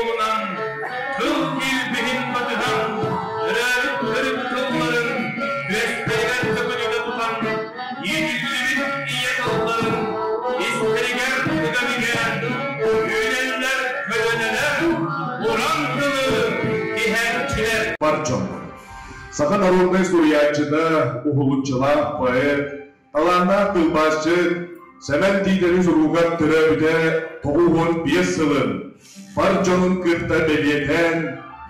туомунан, тыл киирбиһин батыһан, төрөөбүт төрүт тылларын үөстэригэр төкүнүтэ тутан, иитиллибит ийэ тылларын истэригэр ыга бигээн, үүнэллэр көлүөнэлэр уран тылы иһээччилэр. Бар дьоммут. Саха народнай суруйааччыта, уһулуччулаах поэт, Талааннаах тылбаасчыт Сэмэн Тиитэри суругар төрөөбүтэ 95 сылын бар дьонун кытта бэлиэтээн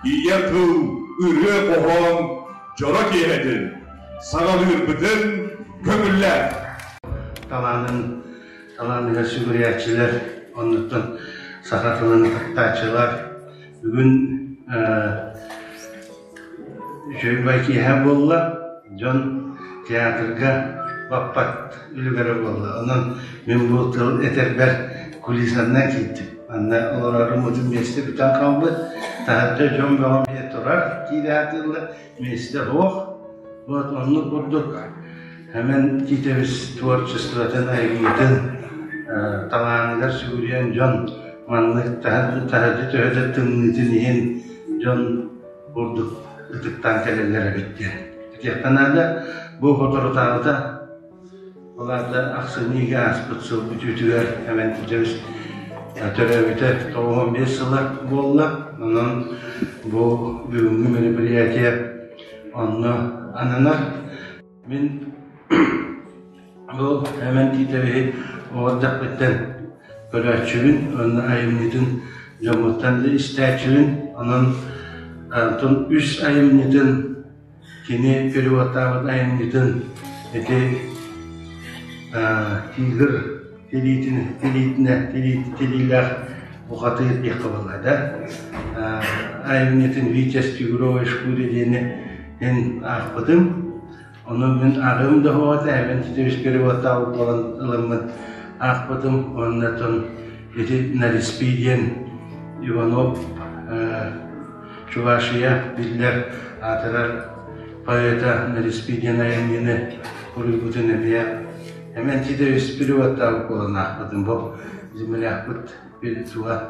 ийэ тыл, ырыа-хоһоон дьоро киэһэтин саҕалыырбытын көҥүллээх. Талаанын талааныгар сүгүрүйээччилэр, оннуттан саха тылын таптааччылар бүгүн Үчүгэй киэһэ буолла, дьон театрга баппат үлүгэрэ буолла. Онон мин бу тыл этэрбэр кулисаннан киирдим. Манна олорорум утум миэстэ бүтэн хаалбыт. Таһырдьа дьон бөҕө эмиэ турар, киирэ сатыыллар, миэстэ суох. Вот оннук курдук Эмэн Тиитэбис творчествотын, айымньытын талааныгар сүгүрүйэн дьон маннык таһырдьа төһө да тымныытын иһин дьон курдук ытыктаан кэлэллэр эбит диэн. Этиэххэ наада, бу соторутааҕыта, ол аата ахсынньыга ааспыт сыл бүтүүтүгэр Эмэн Тиитэбис төрөөбүтэ 95 сыла буолла. Онон бу бүгүҥҥү мероприятие онно ананар. Мин бу Эмэн Тиитэбиһи оҕо эрдэхпиттэн көрөөччүбүн уонна айымньытын дьоммуттан да истээччибин. Онон онтон үс айымньытын кини переводтаабыт айымньытын ити тигр тилиитин тилиитинэ тилиилээх бухатыыр диэххэ буолла да айымньытын Витязь тигровой шкуре диэни мин аахпытым. Ону мин ааҕыым да суох этэ, эбэн Титович переводтаабыт буолан ыламмын аахпытым. Уонна оттон ити Нариспи диэн Иванов Чувашия биллэр аатырар поэта Нариспи диэн айымньыны суруйбутун эмиэ Эмэн Титович переводтаабыт буолан аахпытым. Бу землякпыт сула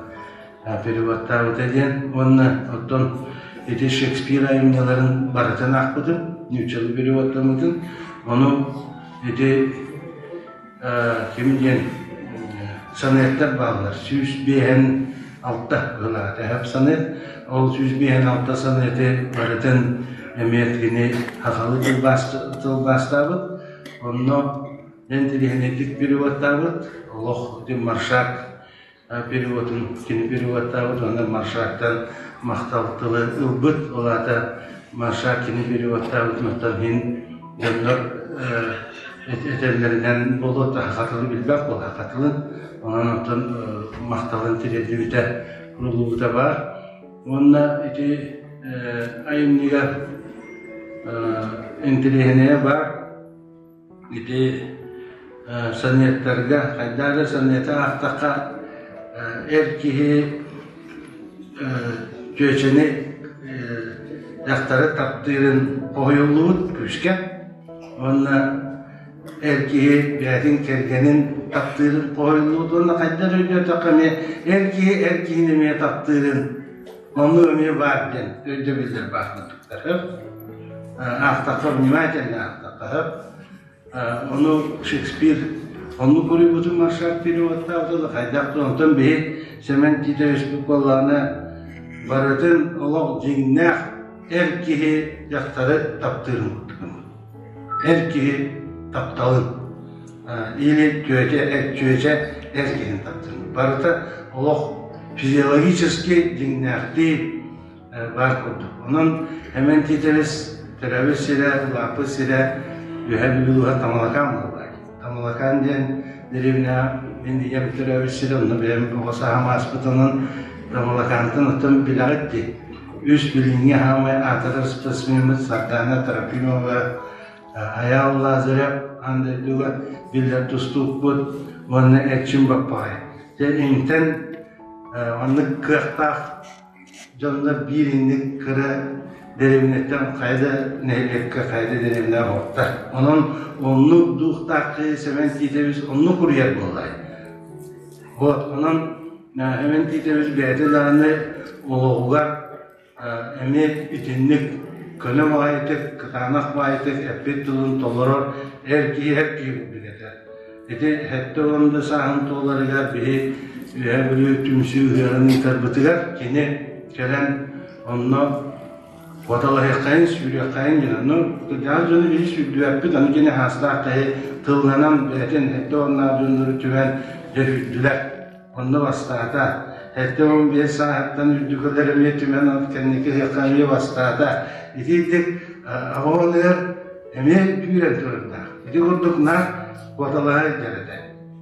переводтаабыта диэн уонна оттон ити Шекспир айымньыларын барытын аахпытым, нууччалыы переводтаммытын. Ону ити ким диэн сонеттар бааллар 156 быһылаата эһэп сонет. Ол 156 сонеты барытын эмиэ кини сахалыы тылбаастаабыт. Онно интириэһинэйдик переводтаабыт. Олох ити Маршак переводун кини переводтаабыт уонна Маршактан махтал тылы ылбыт. Ол аата Маршак кини переводтаабытын оттон иһин дьоннор этэллэринэн буолуо хатылы билбэт буолла хатылын. Онон оттон махталын тириэрдибитэ куруллубута баар. Уонна ити айымньыга интириэһинэйэ баар. Ити сонеттарга, хайдах эрэ сонеты аахтахха, эр киһи чүөчэни дьахтары таптыырын хоһуйуллубут күүскэ уонна эр киһи бэйэтин кэргэнин таптыырын хоһуйуллубут уонна хайдах эрэ өйдөөтөххө эмиэ эр киһи эр киһини эмиэ таптыырын оннук эмиэ баар диэн өйдөбүллэр баар курдуктар. Аахтахха внимательно аахтахха Ону Шекспир оннук суруйбутун Маршак переводтаабыта да хайдах да онтон биһи Сэмэн Титовичпыт буоллаҕына барытын олох дьиҥнээх эр киһи дьахтары таптыырын курдук эр киһи тапталын или түөтэ чүөчэ эр киһини таптыырын барыта олох физиологически дьиҥнээхтии баар курдук. Онон Эмэн Тиитэбис төрөөбүт сирэ, улааппыт сирэ Үөһээ Бүлүү улууһа Тамалакаан буолла. Тамалакаан диэн дэриэбинэҕэ мин ийэм төрөөбүт сирэ, онно бэйэм оҕо сааһым ааспыт, онон Тамалакаантан оттон билэҕит дии. Үс билиҥҥи хаамай аатырар спортсмеммыт Сардаана Трофимова, Айаал Лазарев аан дойдуга биллэр тустуукпут уонна Эрчим Баппаҕай. Дьэ, интэн маннык кыахтаах Дьоннор биир инник кыра дэриэбинэттэн хайа да нэһилиэккэ, хайа да дэриэбинэҕэ оһохтор. Онон оннук дуухтаах киһи Сэмэн Тиитэбис оннук уруйар буоллай. Вот, онон Эмэн Тиитэбис бэйэтэ даҕаны олоҕугар эмиэ итинник көнө баҕайытык, кытаанах баҕайытык эппит тылын толорор эр киһи эр киһи курдук этэ. Ити 70 да сааһын туоларыгар биһи Үөһээ Бүлүү түмсүү ыһыаҕын ыытарбытыгар кини кэлэн онно куоталаһыаххайын, сүүрүөххэйин диэн. Ону кырдьаҕас дьону биһи сүүрдүбэппит, аны кини хаастаах киһи тылланан бэйэтин 70-наах дьоннору түмэн дьэ сүүрдүлэр. Онно бастаата. 75 сааһыттан үрдүкүлэр эмиэ түмэн кэнники ыһыахха эмиэ бастаата. Итиитик оҕолоругар эмиэ күүрэн турардаах. Ити курдук наар куоталаһа илдьэр этэ.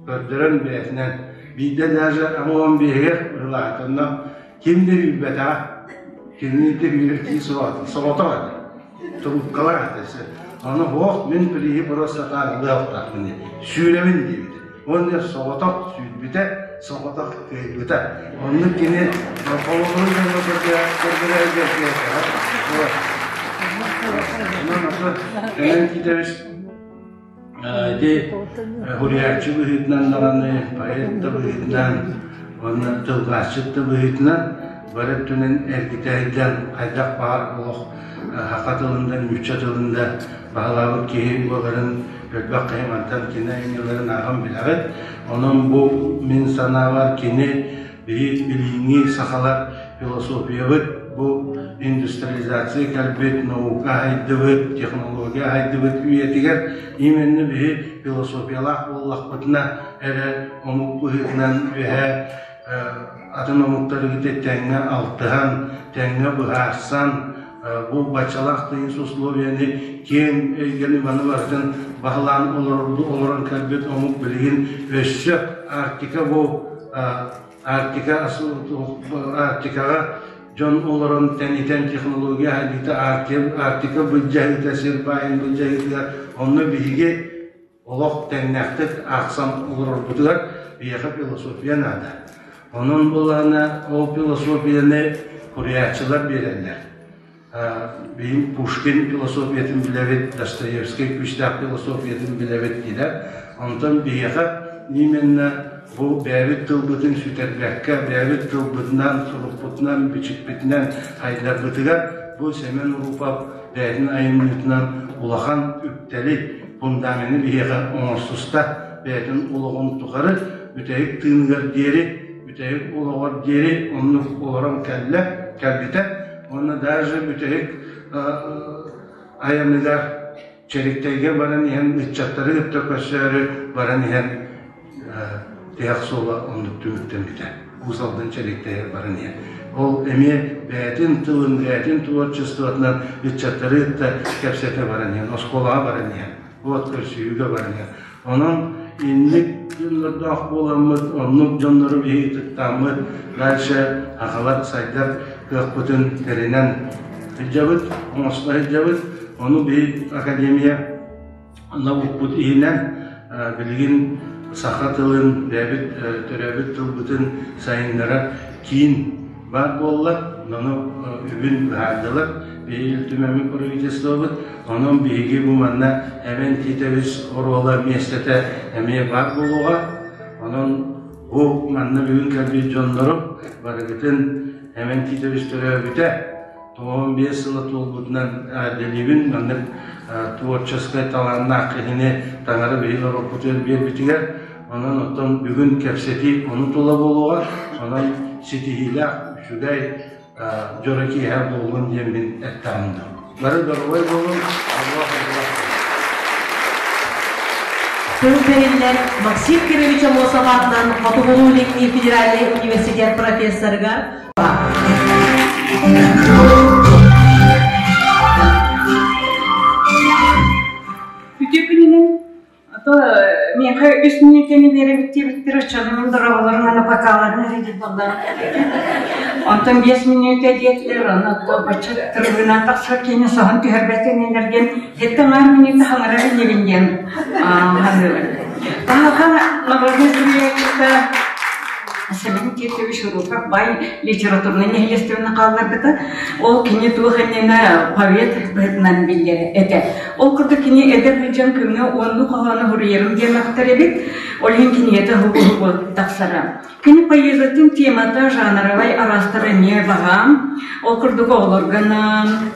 Көрдөрөн бэйэтинэн. Биирдэ даже он биэһигэр ылаата. Онно ким да үүрбэтэҕэ. Кинини да үүрэр киһи соҕотох этэ. Трубкалаах этэ. Ону ох мин приһи просто так ылыахтаахпын диэн. Сүүрэбин диэбитэ. Уонна соҕотох сүүрбүтэ, соҕотох кыайбыта. Оннук кини холобурун дьоҥҥо көрдөрө Онон ото Кэлэн Титович ити суруйааччы быһыытынан даҕаны, поэт да быһыытынан уонна тылбаасчыт да быһыытынан бары өттүнэн эргитэ сылдьан хайдах баар олох саха тылын да, нуучча тылын да баһылаабыт киһи буоларын элбэх киһи мантан кини айымньыларын ааҕан билэҕит. Онон бу мин санаабар кини биһи билиҥҥи сахалар философиябыт бу индустриализация кэлбит, наука сайдыбыт, технология сайдыбыт үйэтигэр именно биһи философиялаах буоллахпытына эрэ омук быһыытынан үөһэ атын омуктары кытта тэҥҥэ алтыһан, тэҥҥэ быһаарсан бу баччалаах тыйыс условияны киэҥ эйгэни маны барытын баһылаан олорон кэлбит омук билигин өссө Арктика бу Арктика Арктикаҕа дьон олорон тэнитэн технология сайдыыта Арктика былдьаһыыта сир баайын былдьаһыытыгар онно биһиги олох тэҥнээхтик аахсан олорорбутугар биһиэхэ философия наада. Онон буоллаҕына ол философияны суруйааччылар биэрэллэр. Биһиги Пушкин философиятын билэбит, Достоевскай күүстээх философиятын билэбит диилэр. Онтон биһиэхэ именно бу бэйэбит тылбытын сүтэрбэккэ, бэйэбит тылбытынан, сурукпутунан, бичикпитинэн сайдарбытыгар бу Сэмэн Урупов бэйэтин айымньытынан улахан үктэли, фундамены биһиэхэ оҥорсуста, бэйэтин олоҕун тухары бүтэһик тыыныгар диэри, бүтэһик олоҕор диэри оннук олорон кэллэ, кэлбитэ. Уонна даже бүтэһик айаныгар Чэриктэйгэ баран иһэн ыччаттары кытта көрсөөрү баран иһэн тиһэх суола оннук түмүктэммитэ. Уус Алдан Чэриктэйэр баран иһэн. Ол эмиэ бэйэтин тылын, бэйэтин творчествотынан ыччаттары кытта кэпсэтэ баран иһэн, оскуолаҕа баран иһэн, вот көрсүһүүгэ баран иһэн. Онон инник дьоннордоох буоламмыт, оннук дьоннору биһиги ытыктааммыт, дальше сахалар сайдар кыахпытын тэринэн сылдьабыт, оҥосто сылдьабыт. Ону биһи академия наукпут иһинэн билигин саха тылын, бэйэбит төрөөбүт тылбытын сайыннарар киин баар буолла. Ону үбүн быһаардылар. Биһиги Ил Түмэммит правительствобыт. Онон биһиги бу манна Эбэн Тиитэбис оруола миэстэтэ эмиэ баар буолуоҕа. Онон бу манна бүгүн кэлбит дьоннору барыгытын Эбэн Тиитэбис төрөөбүтэ 95 сыла туолбутунан эҕэрдэлиибин. Маннык творческай талааннаах киһини таҥара биһиги норуоппутугар биэрбитигэр. Онон оттон бүгүн кэпсэтии ону тула буолуоҕа. Онон ситиһиилээх, үчүгэй дьоро киэһэ буоллун диэн мин эттэҕим дуу. Бары доруобай буолун, Аллах Аллах. Тыл бэриллэр Максим Кирович Аммосов аатынан Хотугулуу-Илиҥҥи федеральнай университет профессорыгар Үтүө күнүнэн ото миэхэ үс мүнүүтэни биэрэбит диэбиттэр оччолорун дорооболорун аны бакааларын эрэ буоллар. Онтон 5 мүнүүтэ диэтилэр, ону бачча трибунан тахсар киһини соһон түһэрбэт иннилэргин сэттэ аҥаар мүнүүтэ хаҥарар иннибин диэн ханыыбын. Таһаха народный суруйааччыта Семен Титович Руфов бай литературнай нэһилиэстибэни хаалларбыта. Ол кини туох иннинэ поэт быһыытынан биллэр этэ. Ол курдук кини эдэр сылдьан күҥҥэ уоннуу хоһоону суруйарым диэн ахтар эбит. Ол иһин кинигэтэ уһугу тахсара. Кини поэзиятын темата жанровай араастара эмиэ баҕам. Ол курдук оҕолорго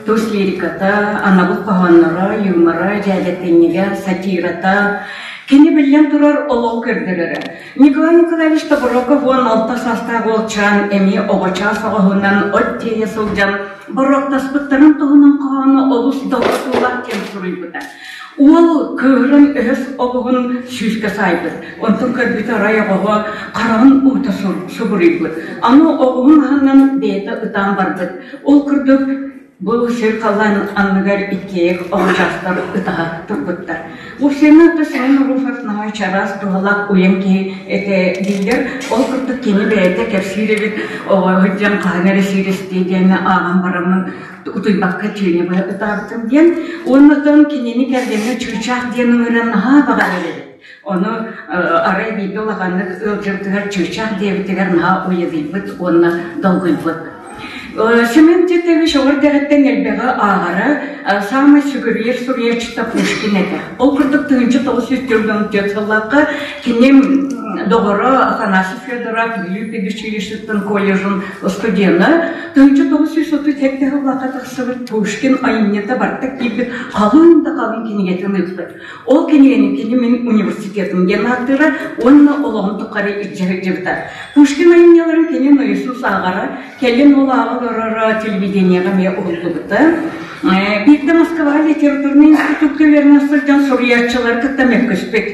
тус лириката, анабыл хоһоонноро, юмора, дьээдэтинньигэ, сатирата. Кини биллэн турар олоҕу көрдөрөрө. Николай Николаевич Тобуроков 16 саастаах уолчаан эмиэ оҕочоос оҕоһунан от тиэйэ сылдьан боруоктаспыттарын туһунан хоһоону олус долгутуулаах диэн суруйбута. Уол кыыһыран өһөс оҕуһун сүүскэ саайбыт. Онтон көрбүтэ арай оҕоһо хараҕын уута субуруйбут. Аны оҕуһун аһынан бэйэтэ ытаан барбыт. Ол курдук Бу сир халлаан анныгар иккиэйэх оҕочоостор ытаһа турбуттар. Усена Семен Руфов наһаа чараас туһалаах уйан киһи этэ дииллэр. Ол курдук кини бэйэтэ кэпсиир эбит оҕо сылдьан хаһан эрэ сииристиэ диэн ааҕан бараммын утуйбакка түүнү быһа ытаабытым диэн. Уонна оттон кинини кэргэҥҥэ чыычаах диэн ыҥыран наһаа баҕарар эбит. Ону арай биирдэ улаханнык ыалдьыбытыгар чыычаах диэбитигэр наһаа уйадыйбыт уонна долгуйбут. Семен Титович оҕо эрдэҕиттэн элбэҕи ааҕара, саамай сүгүрүйэр суруйааччыта Пушкин этэ. Ол курдук 1944 сыллаахха кини доҕоро Афанасий Федоров Бүлүү педучилищетын колледжын студена 1937 сыллаахха тахсыбыт Пушкин айымньыта барыта киирбит халыҥ да халыҥ кинигэтин ыыппыт. Ол кинигэни кини мин университетым диэн ааттыыра уонна олоҕун тухары илдьэ сылдьыбыта. Пушкин айымньыларын кини нойосуус ааҕара, кэлин ол ааҕа олороро телевидениеҕа эмиэ уһуллубута. Биирдэ Москваҕа литературнай институкка үөрэнэ сылдьан суруйааччылары кытта мөккүспүт.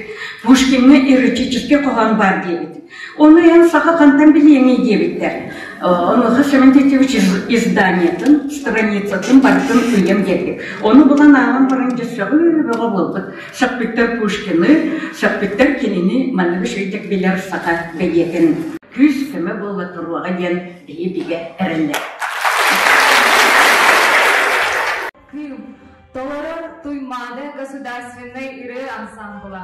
Пушкиҥҥа эротическай хоһоон баар диэбит. Ону эн саха хантан билиэҥий диэбиттэр. Онуоха Семен Титович изданиетын, страницатын барытын ыйан биэрбит. Ону булан ааҕан баран дьэ сөҕүү бөҕө буолбут. Сөхпүттэр Пушкины, сөхпүттэр кинини маннык үчүгэйдик билэр саха бэйиэтин күүс-көмө буола туруоҕа диэн биһи бигэ эрэллэр. Кыым, толорор Туймаада государственнай ырыа ансаамбыла.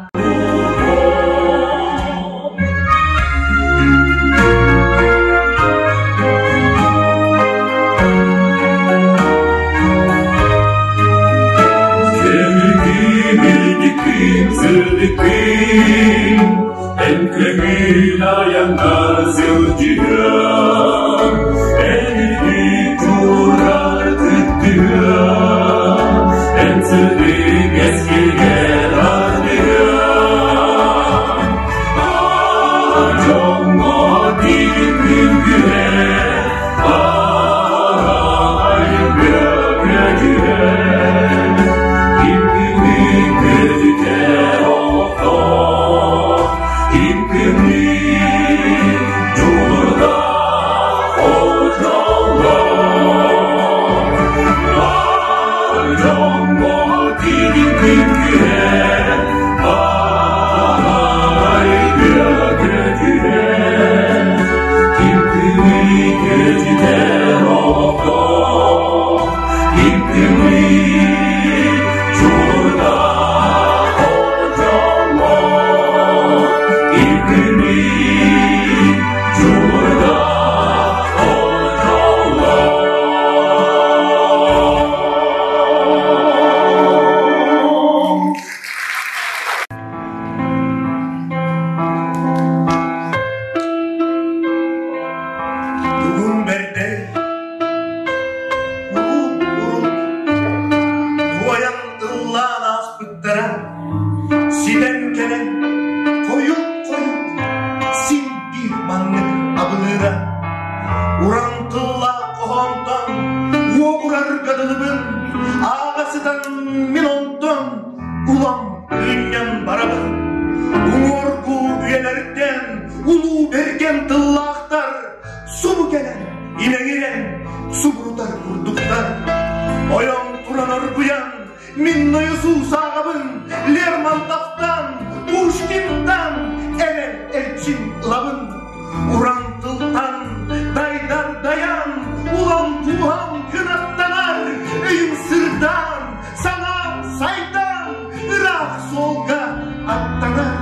Эн көҥүл айаннар сылдьыһыам, Эйигин турар кыттыһыам, Эн сырдык эскилгэр ардыһыам. Дьоҥҥо тиийэн Арай бөкөдьүһэн, Ким күнү көтүтэр олохтоох, Ким күнү дьулурдаах отоллоох. Бар дьоҥҥо тиийэн күн Арай бөкөдьүһэн, Ким күнү көтүтэр олохтоох, Ким күнү дьулурдаах отоллоох, Ким күнү дьулурдаах отоллоох. Тугун бэрдэй, урут-урут туойан ыллаан ааспыттара, ситэн кэлэн хойут-хойут син биир маннык абылыыра. Уран тыллаах хоһоонтон уоҕурарга дылыбын, ааҕа сытан мин онтон улам ынньан барабын. Уҥуоргу үйэлэртэн улуу бэргэн тыллаахтар субу кэлэн имэҥирэн субурутар курдуктар. Ойон туран оргуйан мин нойосуус ааҕабын Лермонтовтан, Пушкинтан эрэл эрчин ылабын. Уран тылтан дайдар дайан, улам дууһам кынаттанар, өйүм сырдаан, санаам сайдан, ыраах суолга аттанар.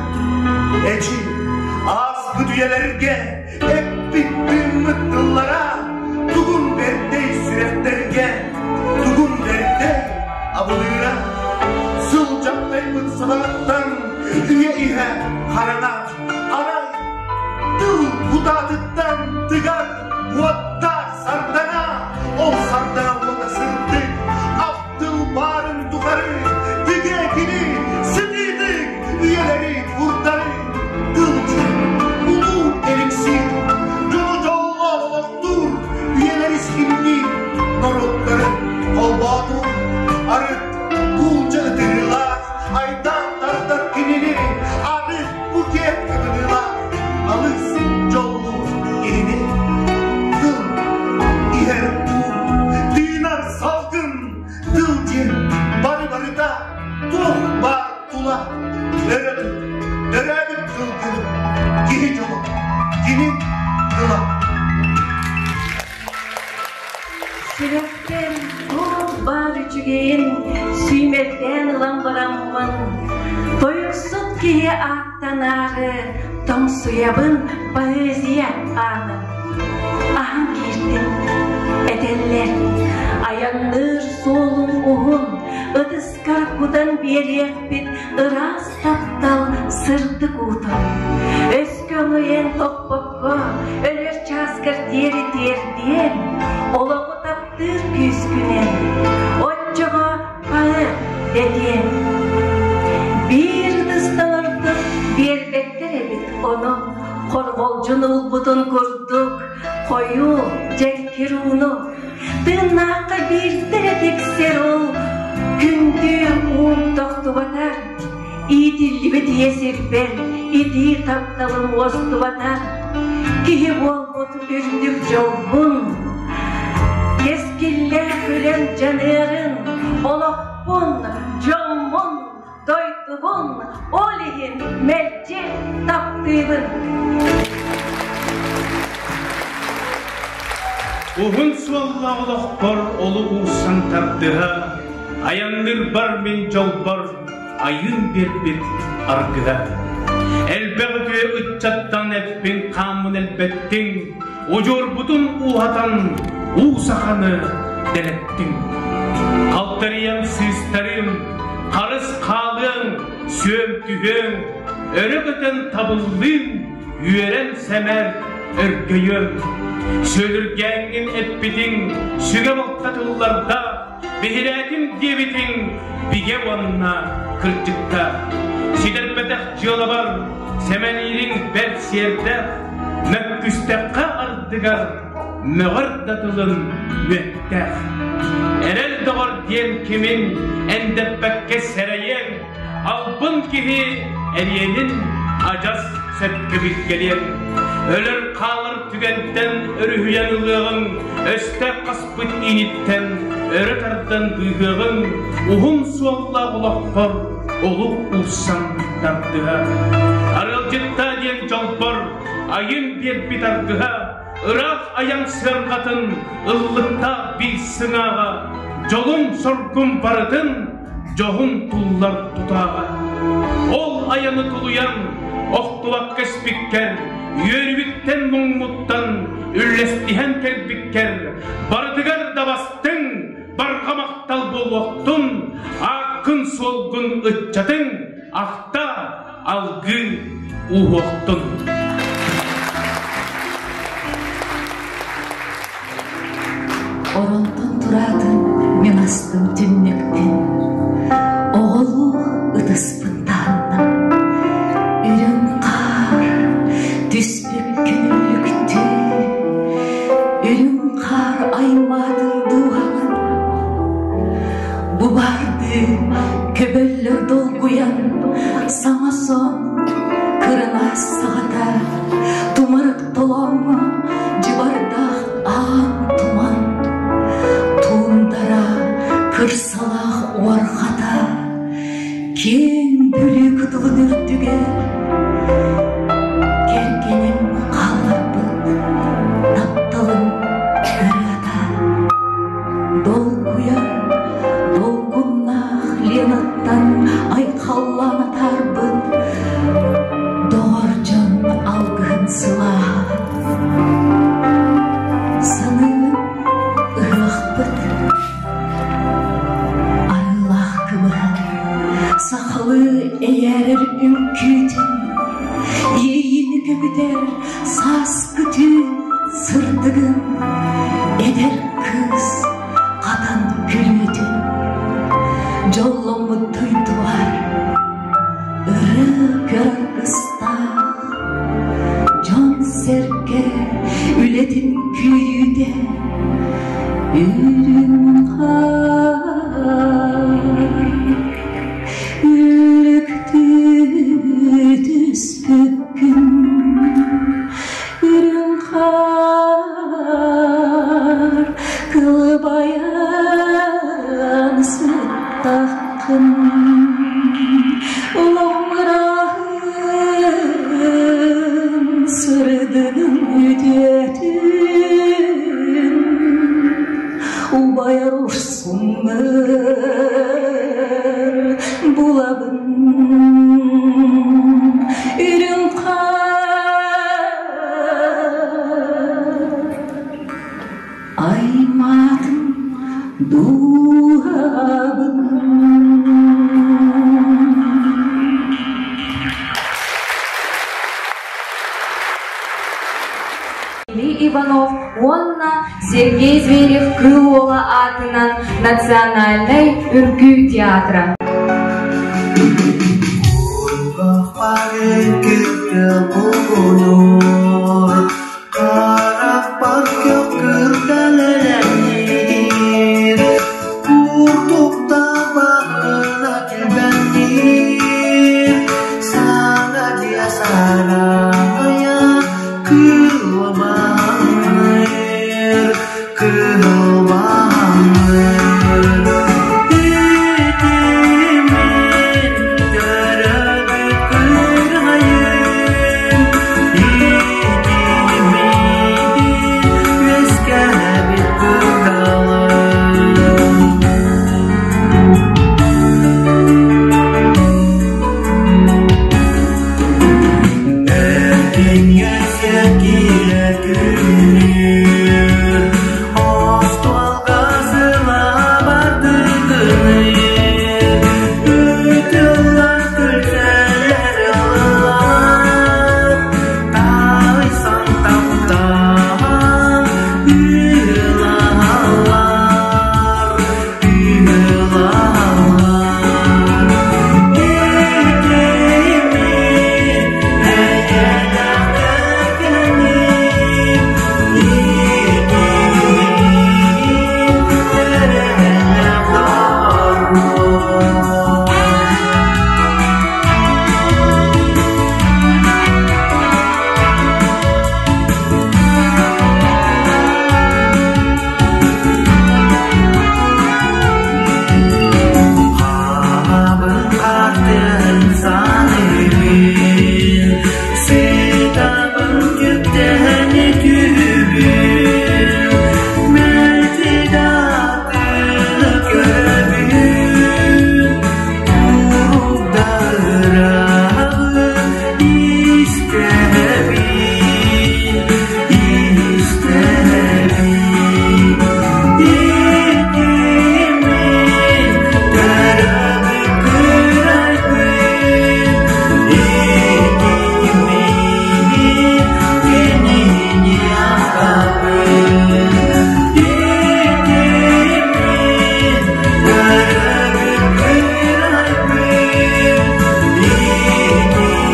Эчи, ааспыт үйэлэргэ тыыммыт тыллара тугун бэрдэй сүрэхтэргэ, тугун бэрдэй абылыыра. Сыл дьаптайбыт садаҕаттан үйэ иһэ хараҥа, арай тыл кутаатыттан тыгар уоттаах сардаҥа, ол сардаҥа уота сырдык, ап тыл баарын тухары тыга кини сытыытык үйэлэри курдары тылдьыт улуу эликсир дьону дьоллоох олохтуур үйэлэри ситимниир норуоттары холбоотуур арыт буулдьа ытырыылаах айдаан тардар кинини арыт букет кыбыныылаах алыс дьоллуур киһини тыл иһэр уу тыынар салгын тыл диэн бары барыта туох баар тула өрө тут төрөөбүт тылгын киһи дьоло кини тыла. Сүрэхпэр туох баар үчүгэйин сүүмэрдээн ылан бараммын, тойуксут киһи ааттанаары тоҥсуйабын поэзия аанын. Аһан киирдим, этэллэр, айанныыр суолуҥ уһун, ытыскар кутан биэриэхпит ыраас таптал сырдык уутун. Өскө өҥөйөн тохпокко, өлөр чааскар диэри тиэрдиэн, олоҕу таптыыр күүскүнэн, оччоҕо поэт дэтиэн. Биир ытыстан ордук биэрбэттэр эбит ону, хорҕолдьун ылбытын курдук хойуу дьэҥкир ууну тыыннаахха биирдэ эрэ тиксэр ол күндү уум тохтубатар иитиллибит ийэ сирбэр итии тапталым уостубатар киһи буолбут үрдүк дьолбун кэскиллээх үлэм дьаныарын олохпун дьоммун дойдубун ол иһин мэлдьи таптыыбын. Уһун суоллаах олохпор олук уурсан тардыһа, айанныырбар мин дьолбор айыым биэрбит аргыһа. Элбэх үтүө ыччаттан эппин хааммын элбэттиҥ, удьуорбутун ууһатан уу саханы дэлэттиҥ. Халтарыйан сыыстарым, харыс хаалыаҥ, сүөм түһүөҥ, өрө көтөн табыллыым, үөрэн сэмэр өргөйүөм. Сүөлүргээҥҥин эппитиҥ, сүгэ балта тылларда, биһирээтим диэбитиҥ бигэ уонна кырдьыкта. Ситэрбэтэх дьыалабар сэмэлиириҥ бэрт сиэрдээх, мөккүстэххэ ардыгар мөҕөр да тылын мүөттээх. Эрэл доҕор диэн кимин эндэппэккэ сэрэйиэҥ, албын киһи эриэнин адьас сөпкө билгэлиэҥ. Өлөр хаалар түгэнтэн өрүһүйэн ылыаҕыҥ, өстөөх хаспыт ииниттэн өрө тардан быыһыаҕыҥ, уһун суоллаах олоххор олук уурсан тардыһа. Арыалдьыттаа диэн дьолбор айын биэрбит аргыһа, ыраах айан сыарҕатын ыллыктаах биир сыҥааҕа, дьолун-соргун барытын дьоһун туллар тутааҕа. Ол айаны тулуйан, охтубакка испиккэр, үөрүүбүттэн муҥмуттан үллэстиһэн кэлбиккэр, барытыгар да бастыҥ, барҕа махтал буолуохтун, ааккын-суолгун ыччатыҥ, ахта, алгыы ууһуохтун. Оронтон тураатын мин астым түннүктэн, оҕолуу ытыспын таһынным. Үрүҥ хаар түспүт күнүлүктүү, үрүҥ хаар аймаатын дууһаҕын. Бу баардыы көбөллөр долгуйан, саҥа сон кырынаас саҕата, тумарык толооҥҥо дьыбардаах аан туман, туундара кырсалаах уорҕата, киэҥ Бүлүү кытылын үрдүгэр кэргэним хаалларбыт тапталым ырыата. Долгуйар долгуннаах Ленаттан айхаллаан атаарбыт үөрүүтүн, иэйиини көбүтэр сааскы түүн сырдыгын, эдэр кыыс хатан күлүүтүн, дьолломмут дойдубар ырыа көр аргыстаах, дьон-сэргэ үлэтин күүрүүтэ үрүҥ хаар үрүктүү түспүккүн үрүҥ хаар кылбайан сыттаххын Лоҥмураһын сырдыгын үтүөтүн убайар урсуннар булабын үрүҥ хаар аймаатын дууһабын. Иванов уонна Сергей Зверев Кыыл Уола аатынан Национальнай үҥкүү театра. Харахпар көхкүрдэлэлэниир, куртуктаабаҕына түбэнниир, саҥа дьиэ сарайа кыылбаҥныыр, кыылбаҥныыр. Итимин төрөөбүт кыырайым, Үөскээбит кырдалым. Эркиҥҥэ киирэ күннүүр, остуолга сылабардыгыныыр, ыытыллар күлсэлэр ыллар, таайсан таптаан ыылааллар, ыылааллар. Итимин эйэлээх кэргэним, итимин эрэллээх доҕорум. Хаамабын хартыын саныыбын, сытабын түптэни түүбүн, мэлдьи да атыны көрөбүн, турук да ырааҕы истэбин, истэбин. Итимин төрөөбүт кырайбын, итимин кинини ахтабын. Итимин төрөөбүт кырайбын, итимин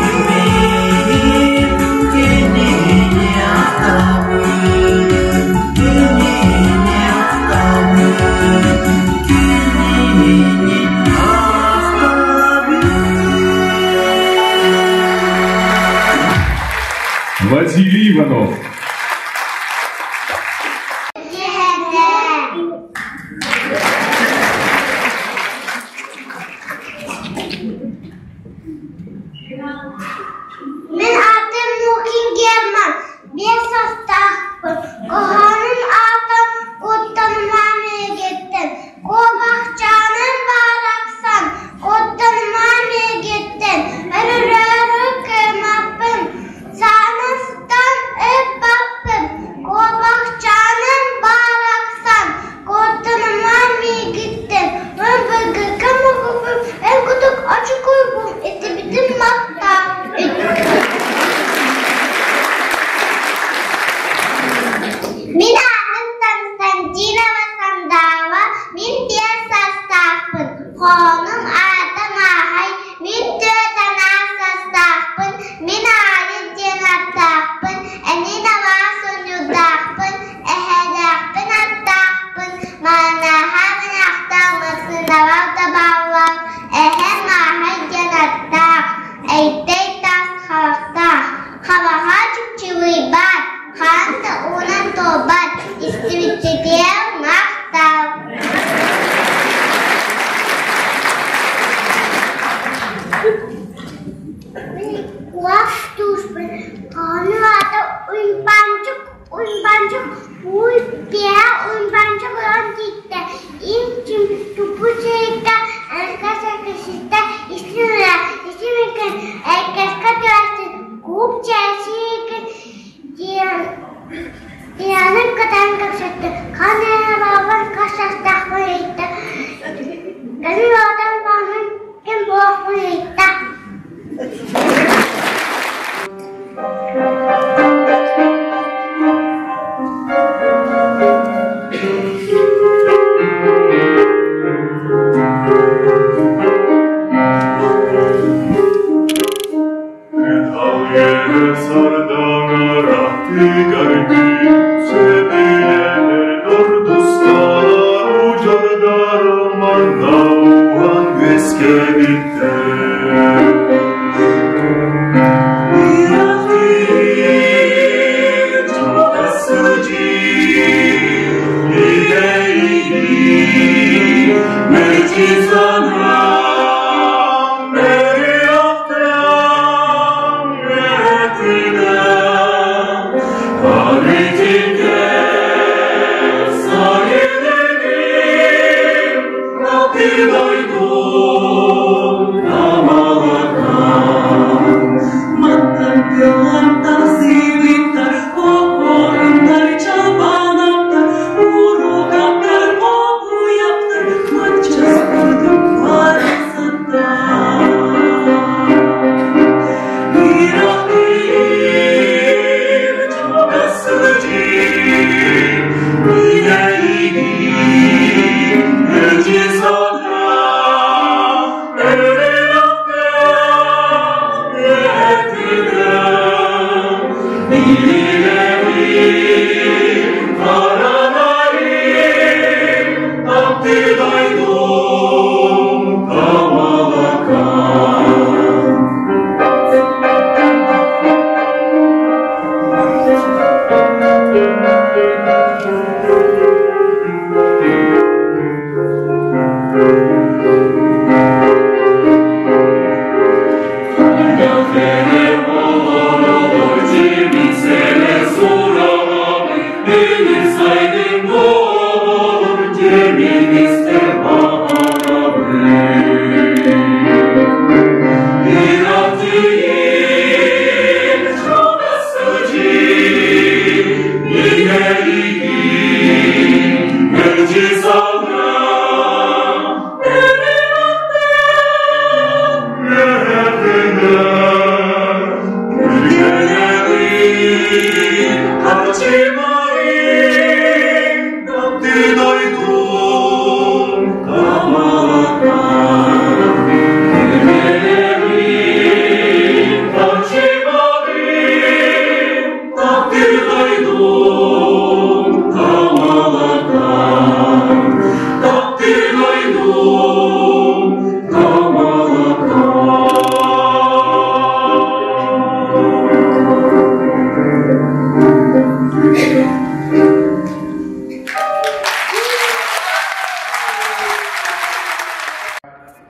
кинини ахтабын. Кинини ахтабын, кинини ахтабын. Василий Иванов. Мин аатым Лукин Герман, биэс састаахпын. Куһаҕанын аата куттаныма миигиттэн, куобахчааным барахсан, куттаныма миигиттэн, өрөрөөрү кыымаппын, сааныстан ыппа Астууспун. Хоһоонум аата Уйбаанчык Уйбаанчык Уй пиэһэ Уйбаанчык ылан тииттэ, им-чим туппут сириттэ, эркэс эркэситтэ, истин ыла, истин эркин, эркэскэ түһэстин, кууп чээсиикин диэн Дианын кытан кэпсэттэ, хаан эрэ баабар хас саастаахпын ыйытта, кэлин оҕотон бааммын ким буолуохпун ыйытта.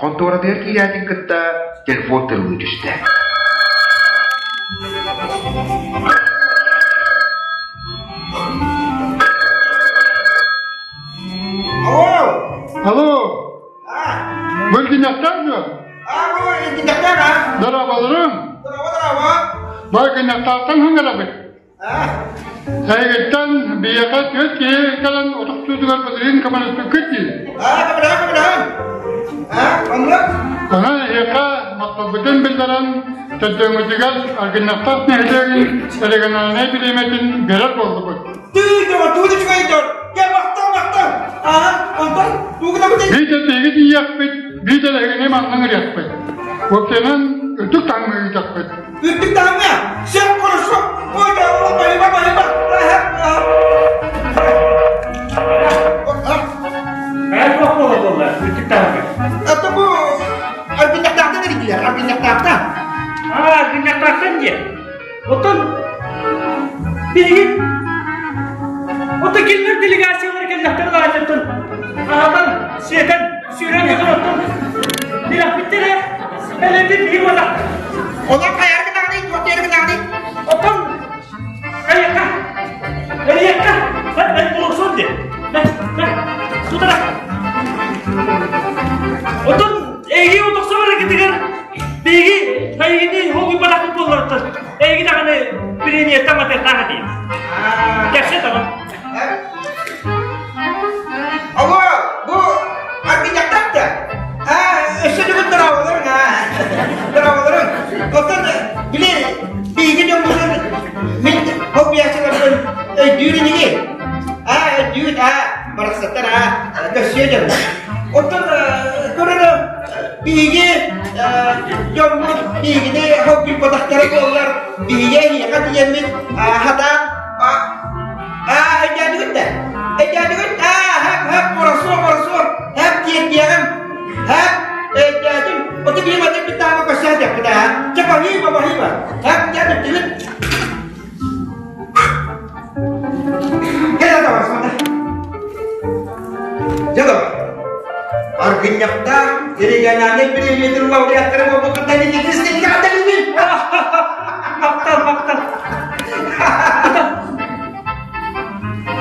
Хонтуоратыгар киирээтин кытта телефон тыллыы түстэ. Алло! Алло! Бөлгүнэхтэр дуо? Дорооболорум! Бөлгүнэхтаахтан хангарабыт. Эһигиттэн биһиэхэ түөрт киһи кэлэн утуктуутугар былырыын көмөлөспүккүт дии. Онон эһиэхэ махталбытын биллэрэн, төрдүөҥҥүтүгэр Аргыннахтаах нэһилиэгин региональнай бириэмэтин биэрэр буоллубут. Биитэр биһиги тиийиэхпит, биитэр эһигини манна ыҥырыахпыт. Уопсайынан, үрдүк таһымҥа ыытыахпыт. Үрдүк таһымҥа! Сөп хорошо! Ой, байыба, байыба! Эр буола буолла, үрдүк таһымҥа. Это бу Аргыннахтаахтан эргилэр, Аргыннахтаахтан. Аа, Аргыннахтаахтан диэн. Оттон биһиги Оттон кинилэр делегациялар кэллэхтэр аатыттан аһатан, сиэтэн, сүүрэн көтөр оттон билэхпиттэрэ, элэппит биһи буоллахтар. Олор хайаргы даҕаны туох диэри гынаҕыный? Оттон хайыахха? Эриэххэ? Эн буолуохсун дии. Тутара. Оттон эйиги утукса бараргытыгар биһиги эйигини хоһуйбатахпыт буолларыттан эйиги даҕаны премияттан матыахтаах этиим. Кэпсэт оҕо. Алло, бу аргынньахтаах да? Аа, өссө бүгүн дорооболоруҥ, аа. Дорооболоруҥ. Оттон, били, биһиги дьоммутун мин хоббиячыларбын өйдүүр инигин? Аа, өйдүүр, аа, барахсаттар, аа, көрсүө дьон. Оттон, көрөр, биһиги дьоммут биһигини хоббиппатахтара буоллар, биһиги эһиэхэ тиийэммит хатаан Аа, өйдөөтүгүт да? Өйдөөтүгүт? Аа, хап, хап, боросуо, боросуо, хап диэн диэҕим. Хап, өйдөөтүм. Ото биир маннык биттаама көрсөөтөхпүт аа. Чэ, баһыыба, баһыыба. Хап, дьэ, бүттүбүт. Кэлэ давай, смотри. Дьэ, давай. Аргынньахтаах региональнай премиятын лауреаттара буолбуккуттан инникисин кааталыбын. Махтал, махтал.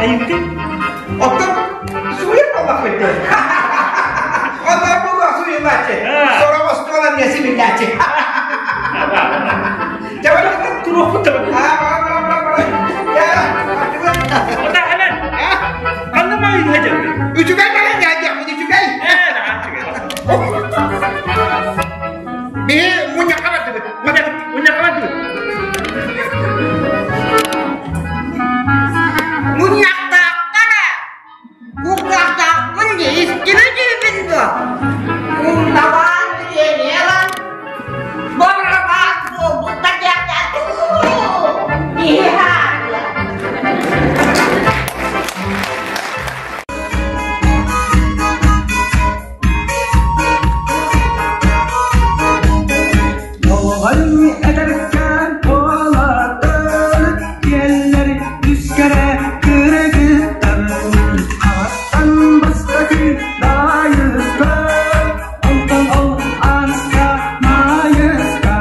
Айыпты. Оттон суруйар буоллахпыт дии. Оннор буолуох суруйулааччы. Сорох остуол эмиэ симиллээччи. Туруохпут Үчүгэй баран дьаадьахпыт үчүгэй. Биһи мунньахха бардыбыт. Мунньахха бардыбыт. Мунньахтаахтара кулгаахтаахпын истибит дуо? Умнабаан бириэмийэлэн барабаат буолбут да Оҕой эдэркээн буолатын, диэллэри үскэрэ кыргыттан, Хаттан бастакы дайыска, онтон ол Ааныска Маайыска.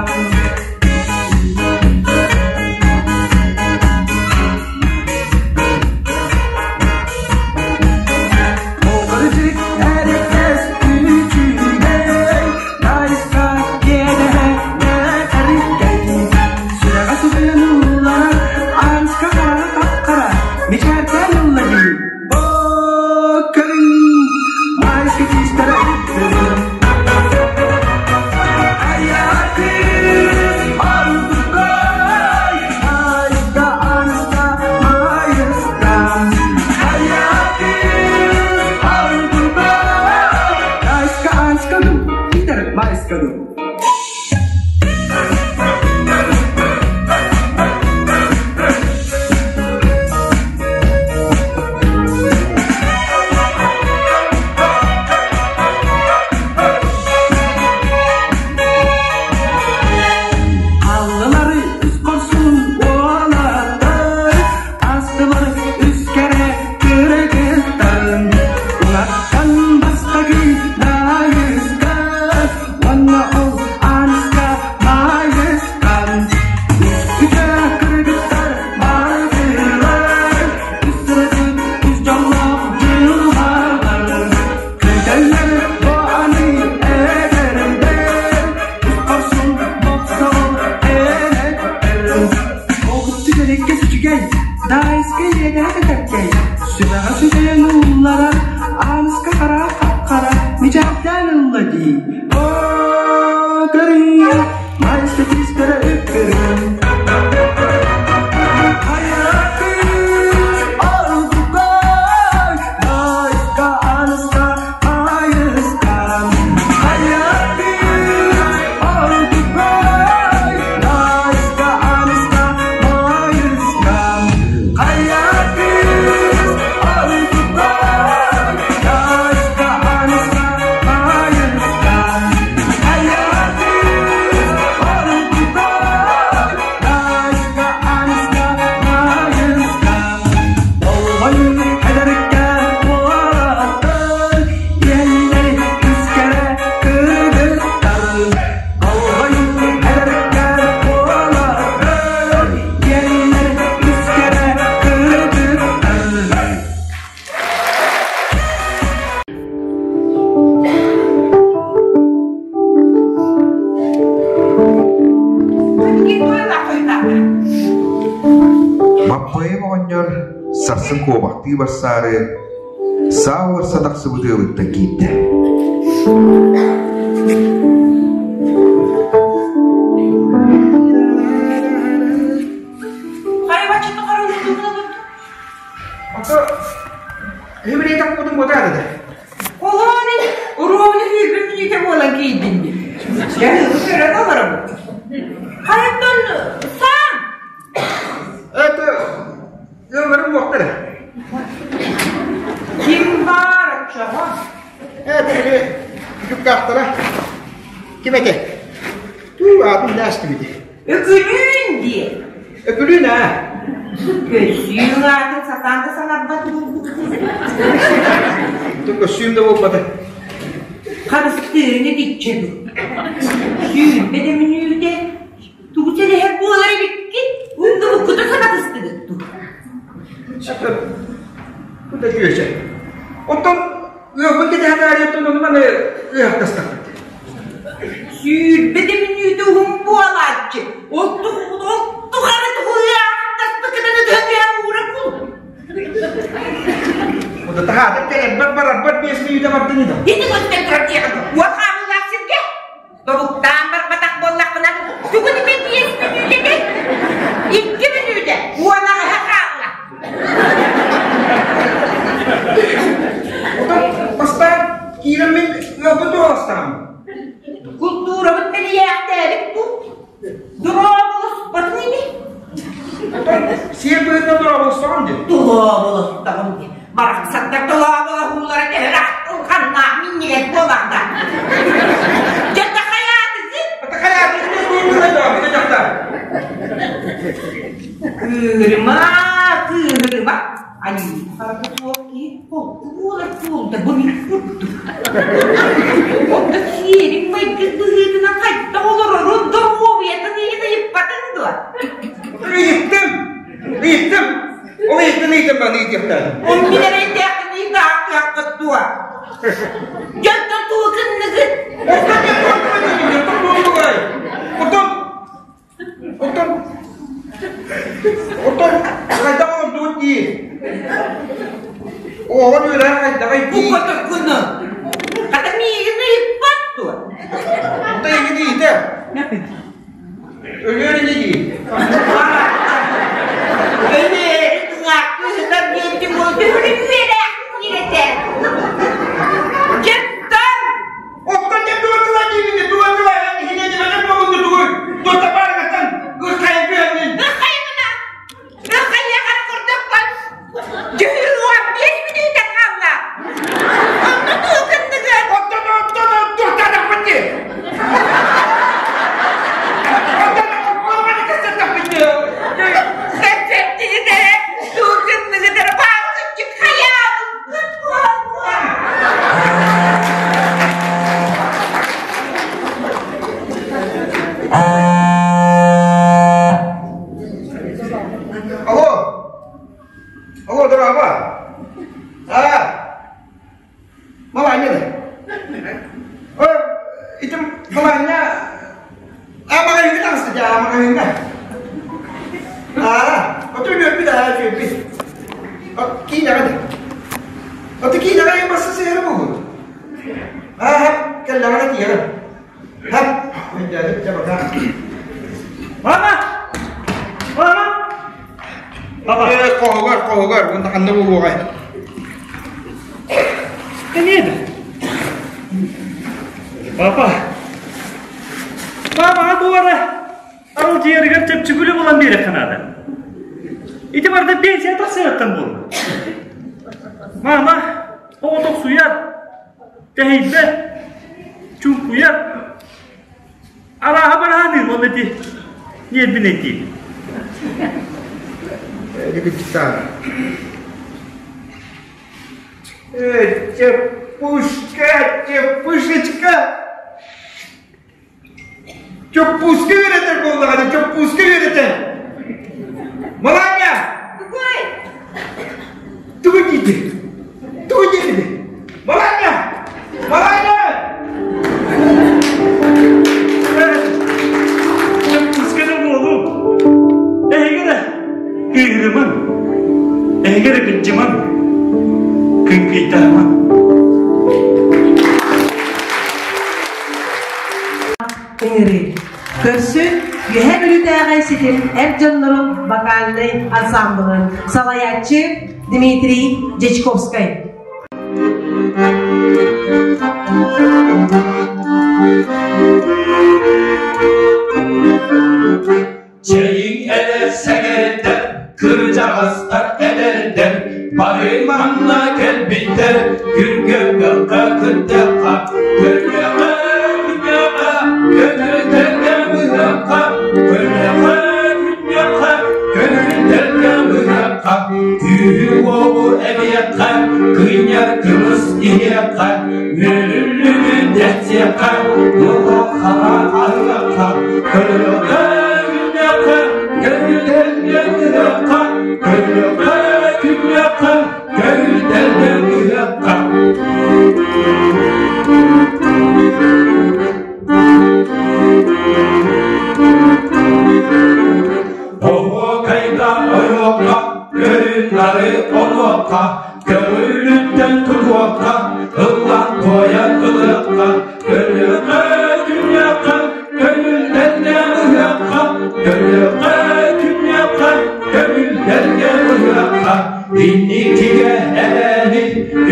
Оҕырдьык эрэкэс үчүгэй, Дайыска киэдэ нэтэркэй. Сүрэҕэ сүтэн ыллара, Ааныска хараҕа хап-хара, мичээрдээн ылла дии. Оо, көрүҥ, Маайыска тиистэрэ үттүрүн. Айа кыыс ордукай, Айыска, Ааныска, Маайыска. Айа кыыс ордукай, Айыска, Ааныска ду, Питер, Маайыска ду. Аллылары үс хорсун уолаттар, астылар үс кэрэ кыргыттар. Улаттан бастакы Дайыска, уонна ол Ааныска Маайыска. Үс үтэ кыргыттар бардылар, үс сырдык, үс дьоллоох дьылҕалар. Күүтэллэр бу аны эдэрдэр, үс хорсун бопсол элэктэр. Оҕусту кэрэккэ сүчүгэй, Дайыска иэдээх этэркэй, сүбэҕэ сүтэн ууллара, Ааныска хара хап-хара, мичээрдээн ылла дии. Оо, көрүҥ, Маайыска тиистэрэ үп-үрүҥ. Хайа кыыс ордукай, Дайыска, Ааныска, Маайыска. Хайа кыыс ордукай, Дайыска, Ааныска, Маайыска. Хайа кыыс Маппыайым оҕонньор сарсын куобахтыы барсаары саа уларса тахсыбыт ыалыттан киирдэ. Холоон уруобуну сүүрбүт мүнүүтэ буолан киирдин дии. Дьэ, көрөн олоробут. Хайаттан саам! Это ыалларым буохтара. Ким баар оччоҕо? Это били дьуккаахтара. Ким этэ? Туу аатын дээстибити. Өкүлүүн диэ. Өкүлүүн аа. Көссүүн аатын сатаан да саҥарбат буолбут. Көссүүм да буолбата. Харыстыыны диччэ дуу. Сүүрбэ да мүнүүтэ тугу сэлэһэр буолар эбиккин? Умнубуккута санатыстыгыт дуу? Бу да күөсэ. Оттон ыалбын кэтэһэн аарыйаттан ону маны ыһахтастахпыт. Сүүрбэ да мүнүүтэ уһун буолааччы. Ол тухары туһуйаахтаспыккытын ытыһан түһэн уура кул. Ода таһаатар кэлэрбэр барарбар биэс мүнүүтэ бардын ида. Ити көстөн турар диэҕин уот хаалыылаах сиргэ. Тобуктаан барбатах буоллаххына, тугун эмэ биэс мүнүүтэ икки мүнүүтэ уон аҕыһа хаалла. Отон бастаан киирэммин ыалбын туоластаҕым. Култуурабыт бэлийээхтээбит бу. Дорооболоспатын ини. Отон сиэр быһыытынан дорооболостоҕум дии. Дорооболостоҕум дии. Барахсаттар дорооболоһуулара төһө ахтылҕаннаах минньигэс буоларда. Дьэ тахайаатыгын? Тахайаатыгын Кыыһырыма, кыыһырыма. Айыы хараҕа суох киһи холку буолар суолта бу мин курдук. Онно сиэриҥ майгын быһыытынан хайдах олорорун доруобуйатын иһин ыйыппатыҥ дуо? Ыйыттым! Ыйыттым! Ол ыйыттын ыйыттым баны ыйытыахтаах. Ол мин эрэйдээхпин ыйытаахтыаххыт дуо? Дьонтон тугу гынныгыт? Оттон Оттон Оттон хайдах олордубут дии? Оҕо үөрэх хайдаҕай дии? Бу Хата миигин ыйыппат дуо? Оттон эйигин иитэ. Өлүөр ини дии. Өлүөр тыҥааккыһытар диэбитим буолуо түһүрүн үөрэх ньирэтэ. Дьыттан! Оттон дьэ туга тыла диибин туга тыла иһинэ дибэтэх буолунду тугуй? Туота баарыгаттан ырхайын күһэҥҥин. Ырхайымына! Ырхайыаҕар курдукпун! Дьүһүр уон биэс мүнүүтэ хаалла! Онно тугу гынныгыт? Оттон оттон туохтаатахпыт дии! Оттон олбаны кэстэтэхпит дии! Кэпсэттигит эрэ, тугу гынныгыт эрэ баалгыччык хайаабыккыт буолуо! Алло! Алло, дорогой! А, Маланья да? Ити Маланья... А, маҕаһыыҥҥа таҕыста дьэ, маҕаһыыҥҥа. Аа, оту үөрбүт, аа, үөрбүт. Киинэҕэ да. Оту киинэҕэ ең басты сыһыары буолбут. Аа, кэллэҕинэ тиийэҕин. Хап, өйдөөтүм, дьэ бака. Мама! Мама! Папа! Э, хоһугар, хоһугар, уонна ханна буолуоҕай? Кэнед! Папа! Папа, дуора! Аралдьыйарыгар чэпчэки булан биэриэххэ наада. Ити барыта пенсия тахсыаттан буолла. Мама, оҕотохсуйар, тэһийбэт, чуҥкуйар, арааһа бараһаныыр уонна ити ньиэрбин этии. Э, чепушка, чепушечка! Чоппууска үөрэтэр буоллаҕына, чоппууска үөрэтэр. Маланья! Какой? Тугу диэтэ? Тугу диэтэ? Маланья! Маланья! Чоппууска да буолуу. Кыыһырымаҥ, эһиги эрэ кырдьымаҥ, кыҥкыйдаамаҥ. Ыҥырыы. Көрсүн Үөһээ Бүлүүтээҕи ситим эр дьоннорун вокальнай ансамблын салайааччы Дмитрий Дьячковскай. Чэйиҥ эдэр сэҥээрдэр, кырдьаҕастар эдэрдэр, бары манна кэлбиттэр, күргүөмҥэ кыттыахха, көрүөххэ, күннүөххэ, көтүтэргэ быһыахха, көрүөххэ, күннүөххэ, көтүтэргэ быһыахха, күүһү-уоҕу эбиэххэ, кыынньар кымыс иһиэххэ, үөрүллүбүт дэхсиэххэ, лоһуоххаҕа аһыахха, көрүөххэ, күннүөххэ, көтүтэргэ быһыахха, көрүөххэ, күннүөххэ, көтүтэргэ быһыахха. Оһуокайга ойуохха, көрүн-нары онуохха, көҥүлүттэн тутуохха, ыллаан туойан ылыахха, көрүөххэ, күннүөххэ, көҥүллэргэ ыһыахха, көрүөххэ, күннүөххэ, көҥүллэргэ ыһыахха, инникигэ эрэли,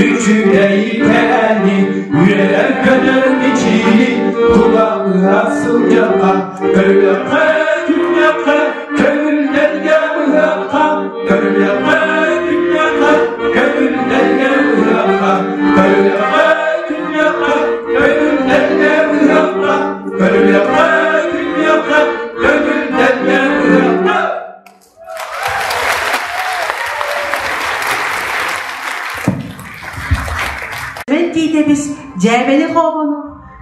үчүгэйи кэрэни, үөрэр-көтөр мичили, тула ыһа сылдьыахха, көрүөххэ, күннүөххэ, көҥүллэргэ ыһыахха, көрүөххэ, күннүөххэ, көҥүллэргэ ыһыахха, көрүөххэ, күннүөххэ, көҥүллэргэ ыһыахха, көрүөххэ, күннүөххэ, көҥүллэргэ ыһыахха. Мен тиитэбис дьээбэли хообону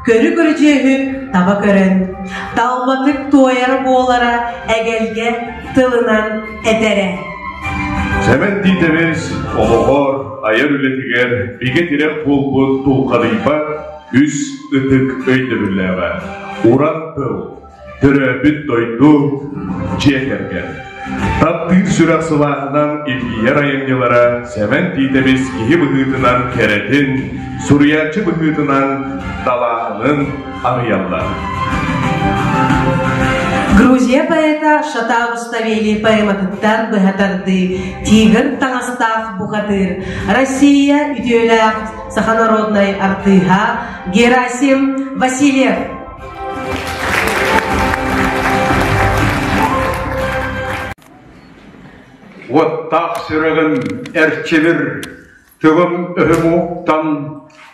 көрү-көрүдьүөһү таба көрөн, талбатык туойар буолара эгэлгэ тылынан этэрэ. Сэмэн Тиитэбис олоҕор, айар үлэтигэр бигэ тирэх буолбут тулхадыйбат үс ытык өйдөбүллээҕэ. Уран тыл, төрөөбүт дойду, дьиэ кэргэн. Таптыыр сүрэх сылааһынан илгийэр айымньылара Сэмэн Тиитэбис киһи быһыытынан кэрэтин, суруйааччы быһыытынан далааһынын арыйаллар. Грузия поэта Шата Руставели поэматыттан быһа тардыы «Тигр таҥастаах бухатыыр» Россия үтүөлээх саха народнай артыыһа Герасим Васильев. Уоттаах сүрэҕим эрчимир, тылым өһүм уһуктан,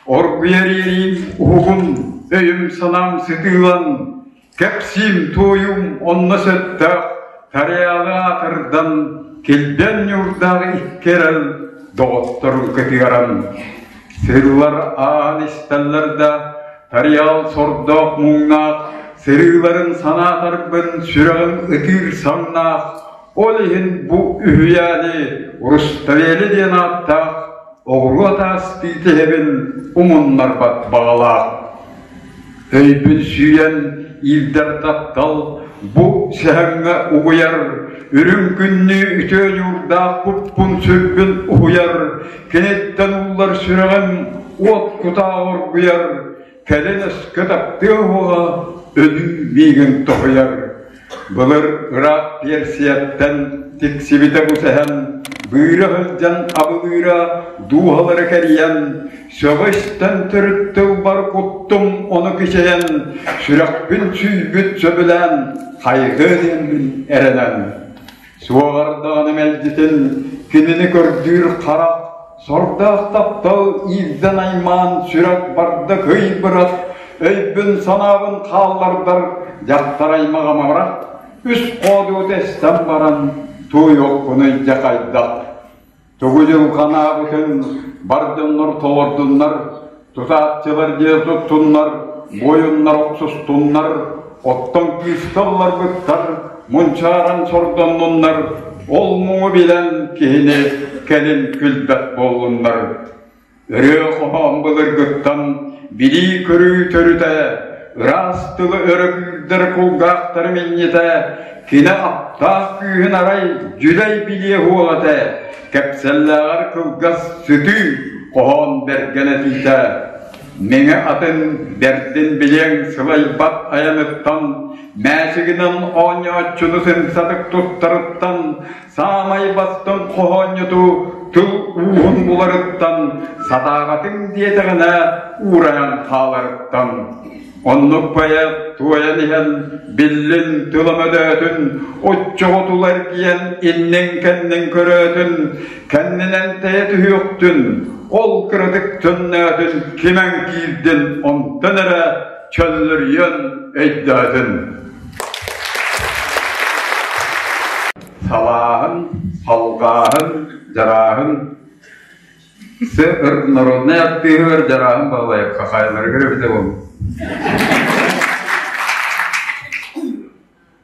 оргуйар иэриим уһугун, өйүм-санаам сытыылан, кэпсиим туойум онно сөптөөх тариалы аатырдан, килбиэн ньуурдаах икки эрэл доҕотторун кытыаран. Сыллар ааһан истэллэр да, Тариал сордоох муҥнаах, сырыыларын санаатарбын сүрэҕим ытыыр саҥнаах, ол иһин бу үһүйээни Руставели диэн ааттаах оҕуруо таастыы тиһэбин умуннарбат баҕалаах. Өйбүн сүүйэн иирдэр таптал бу сэһэҥҥэ угуйар, үрүҥ күннүү үтүө ньуурдаах куппун-сүрбүн уһуйар, киниттэн ууллар сүрэҕим уот кутаа оргуйар, кэлин өскө таптыа уоҕа өлүү миигин тоһуйар. Былыр ыраах Персияттан тиксибитэ бу сэһэн, быыра сылдьан абылыыра дууһалары кэрийэн, сөҕө истэн төрүт тылбар куттум ону кичэйэн, сүрэхпин сүүйбүт сөбүлээн, хайҕыы диэммин эрэнэн. Суоҕар даҕаны мэлдьитин кинини көрдүүр харах, сордоох таптал иирдэн аймаан сүрэх барда кый бырах, өйбүн-санаабын хааллардар дьахтар аймаҕа мабырах, үс хоодуот эстэн баран туойуохпунуй дьэ хайдах Тугу дьылҕанаабытын бар дьоннор толордуннар, тутааччылар дьиэ туттуннар, буойуннар охсустуннар, оттон кыыска ылларбыттар мунчааран сордоннуннар, ол муҥу билэн киһини кэлин күлбэт буоллуннар. Ырыа-хоһоон былыргыттан билии-көрүү төрүтэ, ыраас тылы өрө күүрдэр кулгаахтары минньитэ, Кини аптаах күүһүн арай дьүлэй билиэ уол этэ, кэпсэллээҕэр кылгас сүтүү хоһоон бэргэн этиитэ. Мэҥэ атын бэрдин билиэҥ сылайбат айаныттан, мээчигинэн оонньооччуну сымсатык туттарыттан, саамай бастыҥ хоһоонньуту тыл ууһун буларыттан, сатаабатыҥ диэтэҕинэ уурайан хааларыттан. Оннук поэт туойан иһэн биллин тыла мөдөөтүн, оччоҕо тула эргийэн инниҥ-кэнниҥ көрөөтүн, кэннинэн тэйэ түһүөхтүн, ол кыратык төннөөтүн кимэн киирдин, онтон эрэ чөллөрүйэн өйдөөтүн. Салааһын, салҕааһын, дьарааһын Ыр народнай артыыһыгар Дьарааһын Баһылайап хахайаларыгар эбитэ буолуо.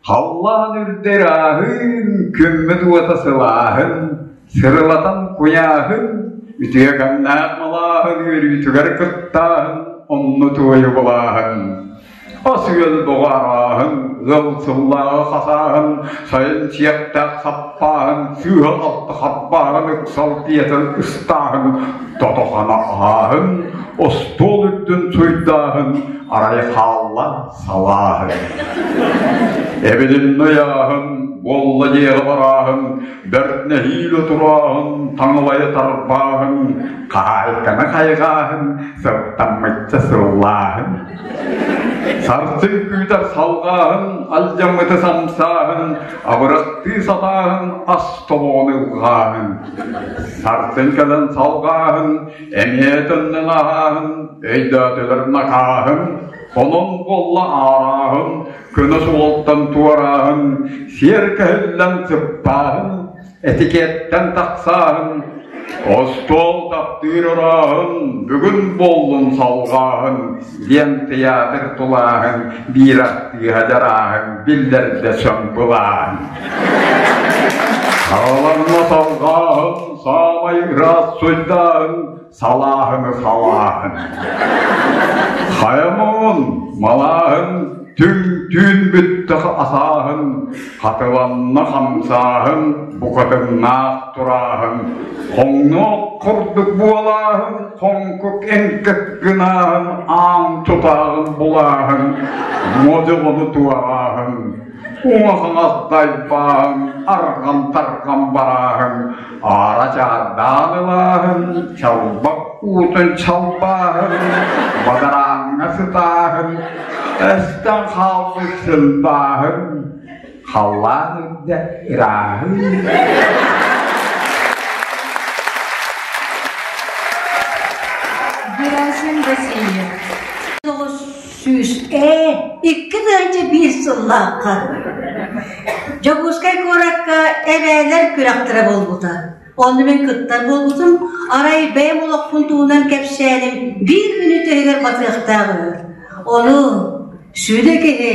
Халлаан үрдэ ырааһын, күммүт уота сылааһын, сырылатан куйааһын, үтүө кэмнээх малааһын үөрүүтүгэр кыттааһын, онно туойу булааһын. Ас-үөл боҕо арааһын, ыал сыллааҕы хасааһын, сайын сиэхтээх саппааһын, сыыһа-халты харбааһын, ыксал тиэтэн ыстааһын, тото-хана аһааһын, остуол үрдүн суйдааһын, арай хаалла салааһын. Эбилиннэ ыйааһын, буолла дьиэҕэ барааһын, бэрт нэһиилэ турааһын, таҥалайы тарбааһын, хаһаайканы хайҕааһын, сыртаммычча сыллааһын. Сарсын күүтэр салҕааһын, алдьаммыты самсааһын, абырахтыы сатааһын, ас тобоҕун ылҕааһын. Сарсын кэлэн салҕааһын, эмиэ төннөн аһааһын, өйдөөтүлэр накааһын, онон буолла аарааһын, көнө суолтан туорааһын, сиэр кэһиллэн сыппааһын, Этикеттэн тахсааһын, остуол таптыыр ырааһын, бүгүн буоллун салҕааһын диэн тыйаатыр тулааһын биир артыыһа дьарааһын биллэрдэ сөҥ-былааһын. Саҕаланна салҕааһын, саамай ыраас суйдааһын, салааһыны салааһын. Хайамон, малааһын, түҥ түүн бүттэх асааһын, хатыланна хамсааһын, букатыннаах турааһын, хоҥнуох курдук буолааһын, хоҥкук эҥкэк гынааһын, аан тутааҕын булааһын, модьоҕону туорааһын, уҥа-хаҥас дайбааһын, арҕам-тарҕам барааһын, Аара чаардаан ылааһын, чалбах уутун чалбааһын, бадарааҥҥа сытааһын, эстэн хаалбыт сылбааһын, халлаан үрдэ ырааһын. Герасим Васильев. 900 ээ 2001 сыллаахха Дьокуускай куоракка эбээлэр күрэхтэрэ буолбута. Онно мин кыттар буолбутум, арай бэйэм олохпун туһунан кэпсээним биир мүнүүтэ иһигэр батыахтаах үһү. Ону сүдү киһи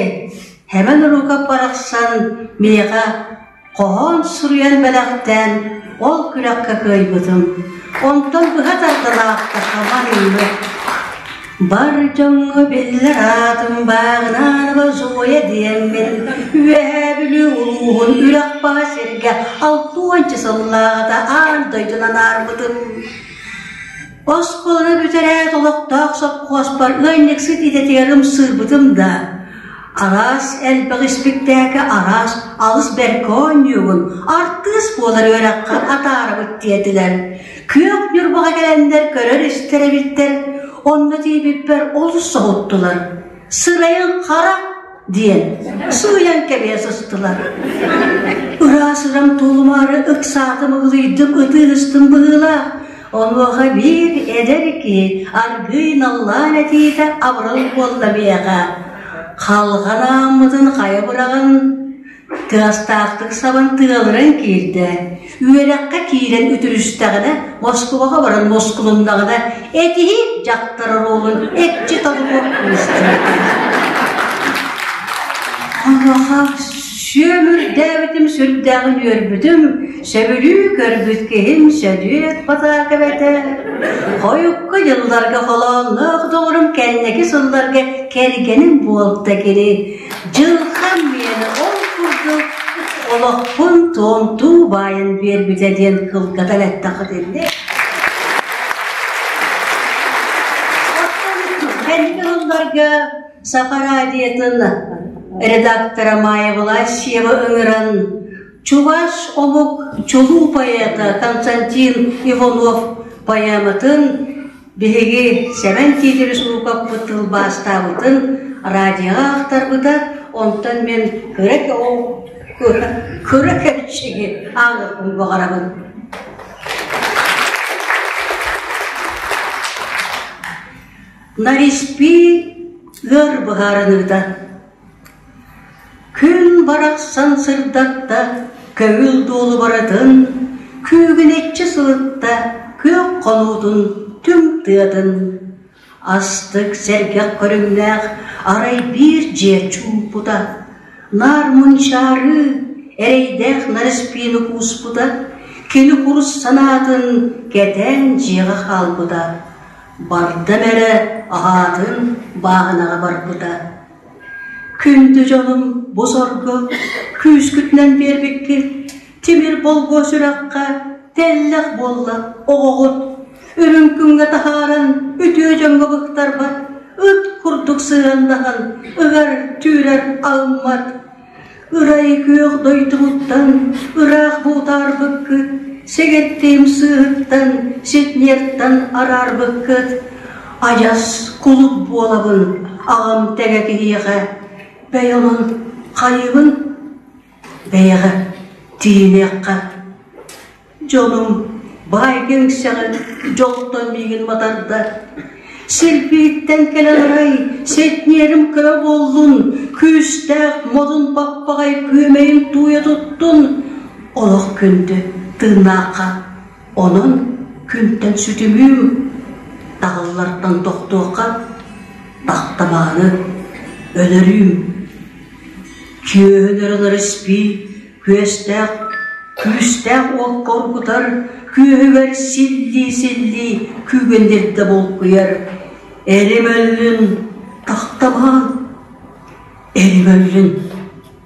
Хэмэн Урукап барахсан миэхэ Хоһоон суруйан бэлэхтээн ол күрэххэ кыайбытым. Онтон быһа тардылаахтахха маннык. Бар дьоҥҥо биллэр аатым Бааҕынаанова Зоя диэммин Үөһээ Бүлүү улууһун үрэх баһа сиргэ 60 сыллааҕыта аан дойдунан аарбытым. Оскуоланы бүтэрээт олохтоох сопхуоспар ыанньыксыт идэтигэр ымсыырбытым да, араас элбэх испиктээкэ араас алыс бэркэ оонньуугун, артыыс буолар үөрэххэ атаарабыт диэтилэр. Күөх Ньурбаҕа кэлэннэр көрөр-истэр эбиттэр, онно тиийбиппэр олус соһуттулар. Сырайын хара диэн сыыйан кэбиһэ сыстылар. Ыраас ырам туолумаары ыксаатым, ыгылыйдым, ытыы-ыстым быһыылаах. Онуоха биир эдэр киһи аргыый наллаан этиитэ абырал буолла миэхэ. Халҕан ааммытын хайа быраҕан, тыастаахтык сабан тыалыран киирдэ. Үөрэххэ киирэн үтүрүстэҕинэ, Москубаҕа баран мускулуннаҕына, этиһии дьахтар оруолун экчи толоруох кыыстыы. Онуоха сүөм үрдээбитим сүрдээҕин үөрбүтүм, сөбүлүү көрбүт киһим Сөдүөт Батаакап этэ. Хойукку дьылларга холоонноох доҕорум кэнники сылларга кэргэним буолта кини. Дьылҕам миэнэ ол курдук. Олохпун туомтуу баайан биэрбитэ диэн кылгатан эттэххэ итинник. Оттон кэнники сылларга Саха радиотын редактора Майя Власьева ыҥыран Чуваш омук чулуу поэта Константин Иванов поэматын биһиги Сэмэн Тиитэбис Лукаппыт тылбаастаабытын радиоҕа ахтарбыта, онтон мин кыра кыра кэрчиги ааҕыахпын баҕарабын. Нариспи ыар быһаарыныыта Күн барахсан сырдатта, көҥүл дуолу барытын, күүгүнэччи сылытта күөх хонуутун түҥ тыатын. Астык сэргэх көрүҥнээх арай биир дьиэ чуумпута, наар мунчаарыы, эрэйдээх Нариспины кууспута, кини курус санаатын кэтээн дьиэҕэ хаалбыта, бардам эрэ аһаатын бааһынаҕа барбыта. Күндү дьонум, бу соргу күүскүтүнэн биэрбиккит тимир болгуо сүрэххэ тэллэх буолла оҕоҕут үрүҥ күҥҥэ таһааран үтүө дьоҥҥо быктарбат ыт курдук сыһыаннаһан ыгар түүрэр аһыммат ырай күөх дойдубуттан ыраах буутаарбыккыт сэгэттиим сыыһыттан ситниэттэн араарбыккыт адьас кулут буолабын аҕам тэҥэ киһиэхэ бэй онон хайыбын бэйэҕэ тиийиниэххэ Дьонум баай кэҥсэҕин дьолтон миигин матарда. Силбииттэн кэлэн арай сэтниэрим кыра буоллун, күүстээх модун баппаҕай күөмэйин тууйа туттун. Олох күндү тыыннаахха, онон күнтэн сүтүмүүм, таҕыллартан тохтуохха, тахтамааны өлөрүүм. Күөһүн өрө испии Күөстээх, күүстээх уокка оргутар, күөһүгэр силлии-силлии күүгэннирдэ булкуйар. Эрим өллүн, тахтамаан, эрим өллүн,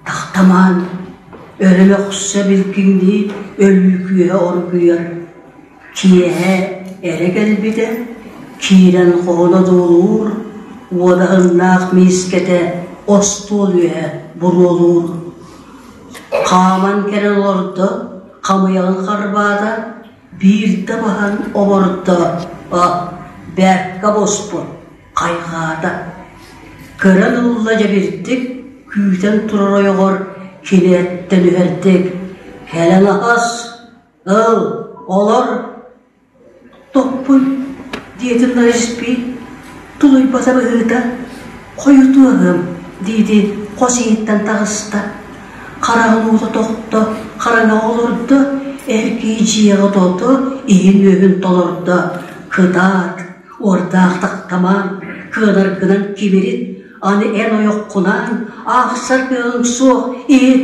тахтамаан, өлөн өхсө билгиҥнии өлүү күөһэ оргуйар. Киэһэ эрэ кэлбитэ, киирэн хоһуна одуулуур, уодаһыннаах миискэтэ остуол үөһэ буруолуур. Хааман кэлэн олордо, хамыйаҕын харбаата, биирдэ баһан обордо, бэркэ буспут, хайҕаата. Көрөн ылла дьэбирдик, күүтэн турар ойоҕор килиэттэн үһэрдик, кэлэн аһас, Ыл, олор, топпун, диэтим Нарыспи, тулуйбата быһыыта, хойутуоһум, диэти хос иһиттэн таҕыста. Хараҕын уута тохто, хараҥаҕа олордо, эр киһи дьиэҕэ тото иһин-үөһүн толордо, кытаат, уордаах тахтамаан, кыанаргынан кимирит, Аны эн ойоххунаан аахсар кыаҕыҥ суох, иһит,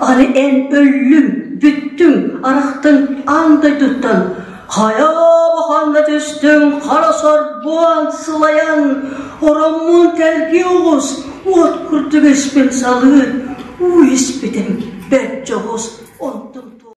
аны эн өллүҥ, бүттүҥ, арахтыҥ аан дойдуттан. Хайа баханна түстүҥ, хара сорбуон сылайан, ороммун тэлгии оҕус, уот курдук испин салыыр, уу испитим бэрт дьоҕус, онтум.